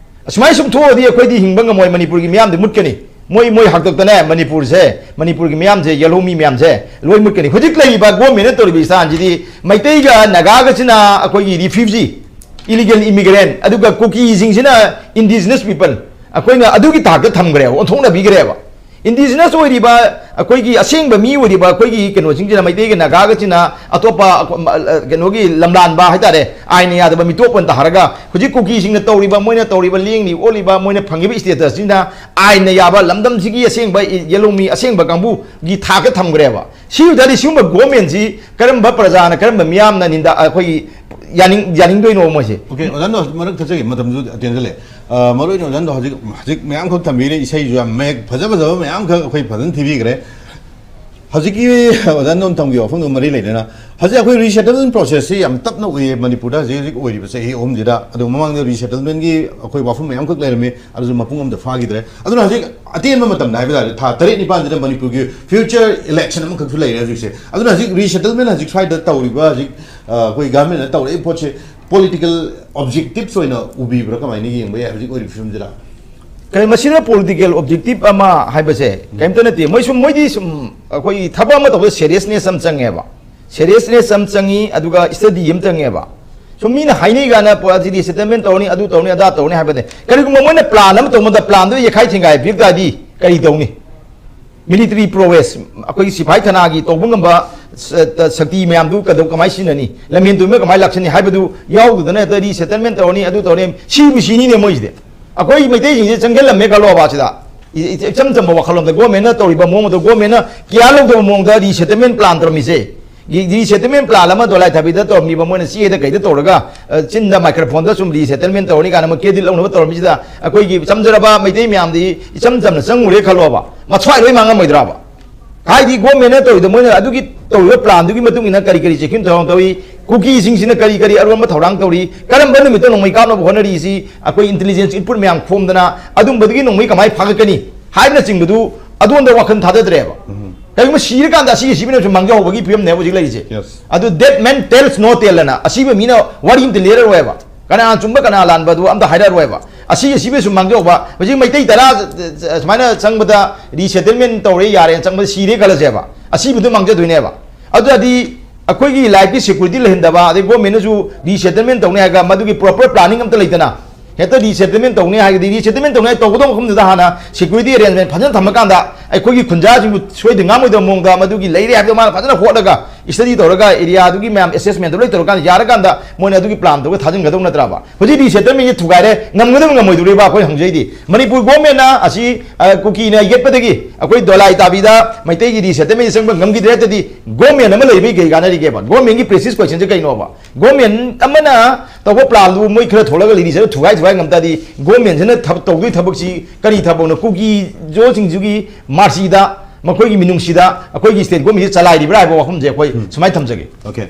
ꯑꯁꯨꯃꯥꯏꯅ ꯁꯨꯝ ꯊꯣꯛꯑꯗꯤ ꯑꯩꯈꯣꯏꯗꯤ ꯍꯤꯡꯕ ꯉꯝꯃꯣꯏ, ꯃꯅꯤꯄꯨꯔꯒꯤ ꯃꯤꯌꯥꯝꯗꯤ ꯃꯨꯠꯀꯅꯤ꯫ ꯃꯣꯏ, ꯃꯣꯏ ꯍꯥꯛꯇꯛꯇꯅꯦ ꯃꯅꯤꯄꯨꯔꯁꯦ, ꯃꯅꯤꯄꯨꯔꯒꯤ ꯃꯤꯌꯥꯝꯁꯦ, ꯌꯦꯜꯍꯧꯃꯤ ꯃꯌꯥꯝꯁꯦ ꯂꯣꯏ ꯃꯨꯠꯀꯅꯤ꯫ ꯍꯧꯖꯤꯛ ꯂꯩꯔꯤꯕ ꯒꯣꯔꯃꯦꯟꯅ ꯇꯧꯔꯤꯕ ꯏꯁꯇꯥꯟꯁꯤꯗꯤ ꯃꯩꯇꯩꯒ ꯅꯥꯒꯥꯒꯁꯤꯅ ꯑꯩꯈꯣꯏꯒꯤ ꯔꯤꯐ꯭ꯌꯨꯖꯤ, ꯏꯂꯤꯒꯦꯜ ꯏꯃꯤꯒ꯭ꯔꯦꯟ, ꯑꯗꯨꯒ ꯀꯨꯀꯤꯁꯤꯡꯁꯤꯅ ꯏꯟꯗꯤꯖꯤꯅꯁ ꯄꯤꯄꯜ, ꯑꯩꯈꯣꯏꯅ ꯑꯗꯨꯒꯤ ꯊꯥꯛꯇ ꯊꯝꯈ꯭ꯔꯦꯕ, ꯑꯣꯟꯊꯣꯛꯅꯕꯤꯈ꯭ꯔꯦꯕ꯫ ꯏꯟꯗꯤꯖꯤꯅꯁ ꯑꯣꯏꯔꯤꯕ, ꯑꯩꯈꯣꯏꯒꯤ ꯑꯁꯦꯡꯕ ꯃꯤ ꯑꯣꯏꯔꯤꯕ ꯑꯩꯈꯣꯏꯒꯤ ꯀꯩꯅꯣꯁꯤꯡꯁꯤꯅ, ꯃꯩꯇꯩꯒ ꯅꯥꯒꯥꯒꯁꯤꯅ ꯑꯇꯣꯞꯄ ꯑꯩꯈꯣ-, ꯃ-, ꯑ, ꯀꯩꯅꯣꯒꯤ ꯂꯝꯂꯥꯟꯕ ꯍꯥꯏꯇꯥꯔꯦ, ꯑꯥꯏꯟꯅ ꯌꯥꯗꯕ ꯃꯤꯇꯣꯞ ꯑꯣꯏꯅ ꯇꯥꯍꯔꯒ ꯍꯧꯖꯤꯛ ꯀꯨꯀꯤꯁꯤꯡꯅ ꯇꯧꯔꯤꯕ, ꯃꯣꯏꯅ ꯇꯧꯔꯤꯕ ꯂꯦꯡꯂꯤ ꯑꯣꯠꯂꯤꯕ, ꯃꯣꯏꯅ ꯐꯪꯉꯤꯕ ꯏꯁꯇꯦꯇꯁꯁꯤꯅ ꯑꯥꯏꯟꯅ ꯌꯥꯕ ꯂꯝꯗꯝꯁꯤꯒꯤ ꯑꯁꯦꯡꯕ ꯏ-, ꯌꯦꯜꯍꯧꯃꯤ ꯑꯁꯦꯡꯕ ꯀꯥꯡꯕꯨꯒꯤ ꯊꯥꯛꯇ ꯊꯝꯈ꯭ꯔꯦꯕ꯫ ꯁꯤ ꯑꯣꯏ ꯇꯥꯔꯗꯤ ꯁꯤꯒꯨꯝꯕ ꯒꯣꯔꯃꯦꯟꯁꯤ ꯀꯔꯝꯕ ꯄ꯭ꯔꯖꯥꯅ, ꯀꯔꯝꯕ ꯃꯤꯌꯥꯝꯅ ꯅꯤꯟꯗ-, ꯑꯩꯈꯣꯏꯒꯤ ꯌꯥꯅꯤꯡ-, ꯌꯥꯅꯤꯡꯗꯣꯏꯅꯣ ꯃꯣꯏꯁꯦ? ꯑꯣꯀꯦ, ꯑꯣꯖꯥ, ꯑꯗꯣ ꯃꯔꯛ ꯊꯠꯆꯒꯦ, ꯃꯇꯝꯁꯨ ꯇꯦꯟꯖꯜꯂꯦ꯫ ꯑ, ꯃꯔꯨ ꯑꯣꯏꯅ ꯑꯣꯖꯥꯗꯣ ꯍꯧꯖꯤꯛ, ꯍꯧꯖꯤꯛ ꯃꯌꯥꯝꯈꯛ ꯊꯝꯕꯤꯔꯦ, ꯏꯁꯩꯁꯨ ꯌꯥꯝ ꯃꯌꯦꯛ ꯐꯖ ꯐꯖꯕ ꯃꯌꯥꯝꯈꯛ ꯑꯩꯈꯣꯏ ꯐꯖꯅ ꯊꯤꯕꯤꯈ꯭ꯔꯦ꯫ ꯍꯧꯖꯤꯛꯀꯤ ꯑꯣꯖꯥꯅ ꯊꯝꯈꯤꯕ ꯋꯥꯐꯝꯗꯨꯒ ꯃꯔꯤ ꯂꯩꯅꯅ, ꯍꯧꯖꯤꯛ ꯑꯩꯈꯣꯏ ꯔꯤꯁꯦꯇꯜꯃꯦꯟ ꯄ꯭ꯔꯣꯁꯦꯁꯁꯤ ꯌꯥꯝ ꯇꯞꯅ ꯎꯏꯌꯦ ꯃꯅꯤꯄꯨꯔꯗ ꯍꯧꯖꯤꯛ ꯍꯧꯖꯤꯛ ꯑꯣꯏꯔꯤꯕ ꯆꯍꯤ ꯑꯍꯨꯝꯁꯤꯗ꯫ ꯑꯗꯣ ꯃꯃꯥꯡꯗ ꯔꯤꯁꯦꯇꯜꯃꯦꯟꯒꯤ ꯑꯩꯈꯣꯏ ꯋꯥꯐꯝ ꯃꯌꯥꯝꯈꯛ ꯂꯩꯔꯝꯃꯤ, ꯑꯗꯨꯁꯨ ꯃꯄꯨꯡ ꯑꯃꯗ ꯐꯥꯈꯤꯗ꯭ꯔꯦ꯫ ꯑꯗꯨꯅ ꯍꯧꯖꯤꯛ ꯑꯇꯦꯟꯕ ꯃꯇꯝꯗ ꯍꯥꯏꯕ ꯇꯥꯔꯦ, ꯊꯥ ꯇꯔꯦꯠ ꯅꯤꯄꯥꯟꯁꯤꯗ ꯃꯅꯤꯄꯨꯔꯒꯤ ꯐ꯭ꯌꯨꯆꯔ ꯏꯂꯦꯛꯁꯟ ꯑꯃꯈꯛꯁꯨ ꯂꯩꯔꯦ ꯍꯧꯖꯤꯛꯁꯦ꯫ ꯑꯗꯨꯅ ꯍꯧꯖꯤꯛ ꯔꯤꯁꯦꯇꯜꯃꯦꯟ ꯍꯧꯖꯤꯛ ꯁ꯭ꯋꯥꯏꯗ ꯇꯧꯔꯤꯕ, ꯍꯧꯖꯤꯛ, ꯑ, ꯑꯩꯈꯣꯏ ꯒꯚꯔꯟꯃꯦꯟꯅ ꯇꯧꯔꯛꯏ ꯄꯣꯠꯁꯦ ꯄꯣꯂꯤꯇꯤꯀꯦꯜ ꯑꯣꯕꯖꯦꯛꯇꯤꯚꯁ ꯑꯣꯏꯅ ꯎꯕꯤꯕ꯭ꯔꯥ, ꯀꯃꯥꯏꯅ ꯌꯦꯡꯕ ꯌꯥꯏ ꯍꯧꯖꯤꯛ ꯑꯣꯏꯔꯤꯕ ꯐꯤꯕꯝꯁꯤꯗ? ꯀꯔꯤ ꯃꯁꯤꯗ ꯄꯣꯂꯤꯇꯤꯀꯦꯜ ꯑꯣꯕꯖꯦꯛꯇꯤꯚ ꯑꯃ ꯍꯥꯏꯕꯁꯦ ꯀꯔꯤꯝꯇ ꯅꯠꯇꯦ꯫ ꯃꯣꯏ ꯁꯨꯝ, ꯃꯣꯏꯗꯤ ꯁꯨꯝ ꯑꯩꯈꯣꯏꯒꯤ ꯊꯕꯛ ꯑꯃ ꯇꯧꯕꯗ ꯁꯦꯔꯤꯌꯁꯅꯦꯁ ꯑꯃ ꯆꯪꯉꯦꯕ, ꯁꯦꯔꯤꯌꯁꯅꯦꯁ ꯑꯃ ꯆꯪꯉꯤ, ꯑꯗꯨꯒ ꯁ꯭ꯇꯗꯤ ꯑꯃ ꯆꯪꯉꯦꯕ꯫ ꯁꯨꯝ ꯃꯤꯅ ꯍꯥꯏꯅꯩ ꯀꯥꯏꯅ ꯄꯣ-, ꯑꯁꯤꯗꯤ ꯁꯦꯇꯜꯃꯦꯟ ꯇꯧꯔꯅꯤ, ꯑꯗꯨ ꯇꯧꯔꯅꯤ, ꯑꯗꯥ ꯇꯧꯔꯅꯤ ꯍꯥꯏꯕꯅꯦ꯫ ꯀꯔꯤꯒꯨꯝꯕ ꯃꯣꯏꯅ ꯄ꯭ꯂꯥꯟ ꯑꯃ ꯇꯧꯕꯗ ꯄ꯭ꯂꯥꯟꯗꯨ ꯌꯦꯛꯈꯥꯏ ꯊꯤꯡꯒꯥꯏ ꯄꯤꯔꯛ ꯇꯥꯔꯗꯤ ꯀꯔꯤ ꯇꯧꯅꯤ? ꯃꯤꯂꯤꯇꯔꯤ ꯄ꯭ꯔꯣꯋꯦꯁ, ꯑꯩꯈꯣꯏꯒꯤ ꯁꯤꯐꯥꯏ ꯊꯅꯥꯒꯤ ꯇꯧꯕ ꯉꯝꯕ ꯁ-, ꯇ-, ꯁꯛꯇꯤ ꯃꯌꯥꯝꯗꯨ ꯀꯗꯧ-, ꯀꯃꯥꯏꯅ ꯁꯤꯖꯤꯟꯅꯅꯤ? ꯂꯝꯖꯦꯟ ꯇꯨꯝꯕ ꯀꯃꯥꯏꯅ ꯂꯥꯛꯁꯟꯅꯤ ꯍꯥꯏꯕꯗꯨ ꯌꯥꯎꯗꯗꯅ ꯍꯦꯛꯇ ꯔꯤꯁꯦꯇꯜꯃꯦꯟ ꯇꯧꯔꯅꯤ, ꯑꯗꯨ ꯇꯧꯔꯅꯤ, ꯁꯤꯕꯨ ꯁꯤꯅꯤꯅꯦ ꯃꯣꯏꯁꯤꯗꯤ꯫ ꯑꯩꯈꯣꯏ ꯃꯩꯇꯩꯁꯤꯡꯁꯦ ꯆꯪꯁꯤꯜꯂꯝꯃꯦ ꯈꯜꯂꯣꯕ ꯁꯤꯗ꯫ ꯏ-, ꯏ-, ꯏꯆꯝ ꯆꯝꯕ ꯋꯥꯈꯜꯂꯣꯟꯗ ꯒꯣꯔꯃꯦꯟꯅ ꯇꯧꯔꯤꯕ ꯃꯑꯣꯡ ꯑꯗꯣ, ꯒꯣꯔꯃꯦꯟꯅ ꯀꯤꯌꯥꯔ ꯂꯧꯗꯕ ꯃꯑꯣꯡꯗ ꯔꯤꯁꯦꯇꯜꯃꯦꯟ ꯄ꯭ꯂꯥꯟ ꯇꯧꯔꯝꯃꯤꯁꯦ꯫ ꯔꯤ-, ꯔꯤꯁꯦꯇꯜꯃꯦꯟ ꯄ꯭ꯂꯥꯟ ꯑꯃ ꯗꯣꯂꯥꯏ ꯊꯥꯕꯤꯗ ꯇꯧꯔꯝꯃꯤꯕ, ꯃꯣꯏꯅ ꯆꯦꯗ ꯀꯩꯗ ꯇꯧꯔꯒ, ꯑ, ꯆꯤꯟꯗ ꯃꯥꯏꯀ꯭ꯔꯣꯐꯣꯟꯗ ꯁꯨꯝ ꯔꯤꯁꯦꯇꯜꯃꯦꯟ ꯇꯧꯔꯅꯤ ꯀꯥꯏꯅ ꯑꯃ ꯀ꯭ꯔꯦꯗꯤꯠ ꯂꯧꯅꯕ ꯇꯧꯔꯝꯃꯤꯁꯤꯗ, ꯑꯩꯈꯣꯏꯒꯤ ꯆꯝꯖꯔꯕ ꯃꯩꯇꯩ ꯃꯌꯥꯝꯗꯤ ꯏꯆꯝ ꯆꯝꯅ ꯆꯪꯉꯨꯔꯦ ꯈꯜꯂꯣꯕ, ꯃꯊ꯭ꯋꯥꯏ ꯂꯣꯏ ꯃꯥꯡꯉꯝꯃꯣꯏꯗ꯭ꯔꯕ? ꯍꯥꯏꯗꯤ ꯒꯣꯔꯃꯦꯟꯅ ꯇꯧꯔꯤꯗꯣ, ꯃꯣꯏꯅ ꯑꯗꯨꯒꯤ ꯇꯧꯔꯤꯕ ꯄ꯭ꯂꯥꯟꯗꯨꯒꯤ ꯃꯇꯨꯡ ꯏꯟꯅ ꯀꯔꯤ ꯀꯔꯤ ꯆꯦꯛꯁꯤꯟ ꯊꯧꯔꯥꯡ ꯇꯧꯔꯤ, ꯀꯨꯀꯤꯁꯤꯡꯁꯤꯅ ꯀꯔꯤ ꯀꯔꯤ ꯑꯔꯣꯟꯕ ꯊꯧꯔꯥꯡ ꯇꯧꯔꯤ, ꯀꯔꯝꯕ ꯅꯨꯃꯤꯠꯇ ꯅꯣꯡꯃꯩ ꯀꯥꯞꯅꯕ ꯍꯣꯠꯅꯔꯤꯁꯤ, ꯑꯩꯈꯣꯏ ꯏꯟꯇꯦꯂꯤꯖꯦꯟꯁ ꯏꯟꯄꯨꯠ ꯃꯌꯥꯝ ꯈꯣꯝꯗꯅ ꯑꯗꯨꯝꯕꯗꯨꯒꯤ ꯅꯣꯡꯃꯩ ꯀꯃꯥꯏꯅ ꯐꯥꯒꯠꯀꯅꯤ ꯍꯥꯏꯕꯅꯆꯤꯡꯕꯗꯨ ꯑꯗꯣꯝꯗ ꯋꯥꯈꯜ ꯊꯥꯗꯗ꯭ꯔꯦꯕ꯫ ꯀꯔꯤꯒꯨꯝꯕ ꯁꯤꯔꯀꯥꯟꯗ ꯑꯁꯤꯒꯤ ꯁꯤꯕꯅꯁꯨ ꯃꯥꯡꯖꯍꯧꯕꯒꯤ ꯐꯤꯕꯝꯅꯦꯕ ꯍꯧꯖꯤꯛ ꯂꯩꯔꯤꯁꯦ꯫ Yes. ꯑꯗꯨ "Dead man tells no tale" ꯑꯅ ꯑꯁꯤꯕ ꯃꯤꯅ ꯋꯥꯔꯤ ꯑꯝꯇ ꯂꯤꯔꯔꯣꯏꯕ꯫ ꯀꯅꯥ ꯆꯨꯝꯕ ꯀꯅꯥ ꯂꯥꯟꯕ ꯑꯗꯨ ꯑꯝꯇ ꯍꯥꯏꯔꯔꯣꯏꯕ꯫ ꯑꯁꯤꯒꯤ ꯁꯤꯕꯅꯁꯨ ꯃꯥꯡꯖꯍꯧꯕ꯫ ꯍꯧꯖꯤꯛ ꯃꯩꯇꯩ ꯇꯔꯥ ꯁꯨꯃꯥꯏꯅ ꯆꯪꯕꯗ, resettlement ꯇꯧꯔꯦ ꯌꯥꯔꯦꯅ ꯆꯪꯕꯗ ꯁꯤꯔꯦ ꯈꯜꯂꯁꯦꯕ, ꯑꯁꯤꯕꯗꯨ ꯃꯥꯡꯖꯗꯣꯏꯅꯦꯕ꯫ ꯑꯗꯨꯗꯤ ꯑꯩꯈꯣꯏꯒꯤ life ꯀꯤ security ꯂꯩꯍꯟꯗꯕ, ꯑꯗꯩ government ꯅꯁꯨ resettlement ꯇꯧꯅꯤ ꯍꯥꯏꯔꯒ ꯃꯗꯨꯒꯤ proper planning ꯑꯝꯇ ꯂꯩꯇꯅ ꯍꯦꯛꯇ resettlement ꯇꯧꯅꯤ ꯍꯥꯏꯔꯒꯗꯤ, resettlement ꯇꯧꯅꯤ ꯍꯥꯏ ꯇꯧꯒꯗꯧꯕ ꯃꯐꯝꯗꯨꯗ ꯍꯥꯟꯅ security arrangement ꯐꯖꯅ ꯊꯝꯃꯀꯥꯟꯗ, ꯑꯩꯈꯣꯏꯒꯤ ꯈꯨꯟꯖꯥꯁꯤꯡꯕꯨ ꯁꯣꯏꯗ ꯉꯥꯝꯃꯣꯏꯗꯕ ꯃꯑꯣꯡꯗ ꯃꯗꯨꯒꯤ ꯂꯩꯔꯦ ꯍꯥꯏꯕꯗꯣ ꯃꯥꯅ ꯐꯖꯅ ꯍꯣꯠꯂꯒ, study ꯇꯧꯔꯒ, area ꯗꯨꯒꯤ ꯃꯌꯥꯝ assessment ꯗꯨ ꯂꯣꯏ ꯇꯧꯔꯀꯥꯟꯗ, ꯌꯥꯔꯀꯥꯟꯗ ꯃꯣꯏꯅ ꯑꯗꯨꯒꯤ plan ꯗꯨꯒ ꯊꯥꯖꯤꯟꯒꯗꯧ ꯅꯠꯇ꯭ꯔꯕ? ꯍꯧꯖꯤꯛ resettlement ꯁꯤ ꯊꯨꯒꯥꯏꯔꯦ, ꯉꯝꯒꯗꯕ ꯉꯝꯃꯣꯏꯗꯧꯔꯤꯕ ꯑꯩꯈꯣꯏ ꯍꯪꯖꯩꯗꯤ꯫ ꯃꯅꯤꯄꯨꯔ government ꯅ ꯑꯁꯤ, ꯑ, ꯀꯨꯀꯤꯅ ꯌꯦꯠꯄꯗꯒꯤ ꯑꯩꯈꯣꯏ ꯗꯣꯂꯥꯏ ꯇꯥꯕꯤꯗ ꯃꯩꯇꯩꯒꯤ resettlement ꯆꯪꯕ ꯉꯝꯈꯤꯗ꯭ꯔꯦ ꯍꯥꯏꯔꯗꯤ, government ꯑꯃ ꯂꯩꯕꯩ ꯀꯩ ꯀꯥꯟꯅꯔꯤꯒꯦꯕ? Government ꯒꯤ precise question ꯁꯦ ꯀꯩꯅꯣꯕ? Government ꯑꯃꯅ ꯇꯧꯕ plan ꯗꯨ ꯃꯣꯏ ꯈꯔ ꯊꯣꯛꯂꯒ ꯂꯤꯔꯤꯁꯦ ꯊꯨꯒꯥꯏ ꯊꯨꯒꯥꯏ ꯉꯝ ꯇꯥꯔꯗꯤ, government ꯁꯤꯅ ꯊꯕꯛ ꯇꯧꯗꯣꯏ ꯊꯕꯛꯁꯤ ꯀꯔꯤ ꯊꯕꯛꯅꯣ? ꯀꯨꯀꯤ ꯖꯣꯁꯤꯡꯁꯤꯒꯤ ꯃꯥꯔꯁꯤꯗ, ꯃꯈꯣꯏꯒꯤ ꯃꯤꯅꯨꯡꯁꯤꯗ ꯑꯩꯈꯣꯏꯒꯤ state government ꯁꯤ ꯆꯂꯥꯏꯔꯤꯕ꯭ꯔꯥ ꯍꯥꯏꯕ ꯋꯥꯐꯝꯁꯦ ꯑꯩꯈꯣꯏ ꯁꯨꯃꯥꯏꯅ ꯊꯝꯖꯒꯦ꯫ Okay.